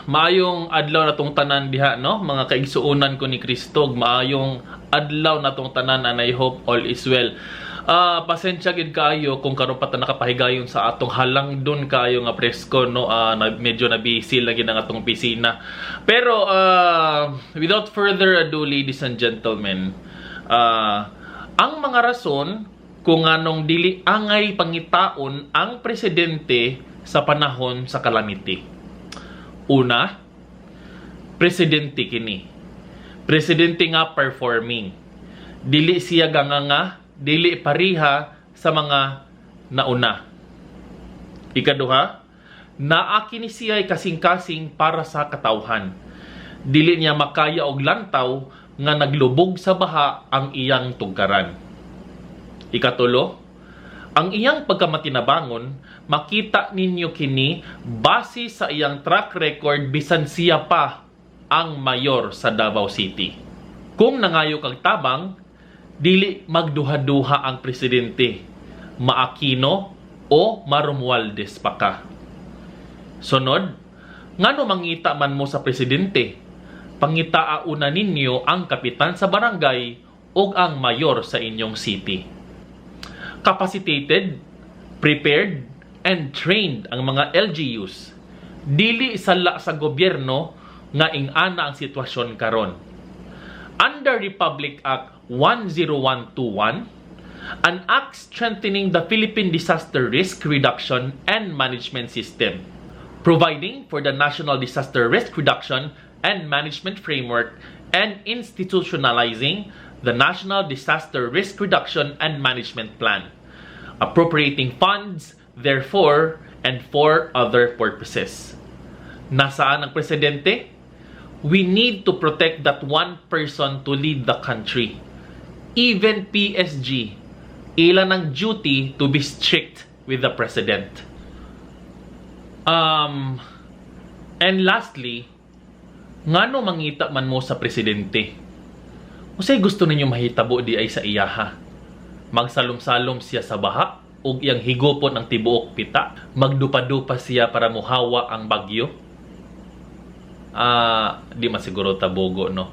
Maayong adlaw natong tanan diha, no, mga kaigsuonan ko ni Kristo, ug maayong adlaw natong tanan and I hope all is well. Pasensya gid kaayo kung karon pa ta nakapahigayon sa atong halangdon kaayo nga presko, no, na, medyo na busy lagi ang atong opisina. Pero without further ado, ladies and gentlemen, ang mga rason kung anong dili angay pangitaon ang presidente sa panahon sa calamity. Una, presidente kini. Presidente nga performing. Dili siya ganganga, dili pariha sa mga nauna. Ikaduha, naa kini siya kasing-kasing para sa katawhan. Dili niya makaya og lantaw nga naglubog sa baha ang iyang tugkaran. Ikatulo, ang iyang pagkamatinabangon, makita ninyo kini base sa iyang track record bisan siya pa ang mayor sa Davao City. Kung nangayo kag tabang, dili magduha-duha ang presidente, maAquino o maRomualdez pa ka. Sunod, ngano mangita man mo sa presidente? Pangitaa una ninyo ang kapitan sa barangay ug ang mayor sa inyong city. Capacitated, prepared, and trained ang mga LGUs. Dili sala sa gobyerno nga ing-ana ang sitwasyon karon. Under Republic Act 10121, an act strengthening the Philippine Disaster Risk Reduction and Management System, providing for the National Disaster Risk Reduction and Management Framework and institutionalizing the National Disaster Risk Reduction and Management Plan, appropriating funds therefore and for other purposes. Nasaan ang presidente? We need to protect that one person to lead the country. Even PSG, ila ng duty to be strict with the president. And lastly, ngano mangita man mo sa presidente? Unsay gusto ninyo mahitabo diay sa iyaha? Magsalom-salom siya sa baha ug iyang higupon ang tibuok pita? Magdupa-dupa siya para muhawa ang bagyo? Ah, di man siguro tabugo, no.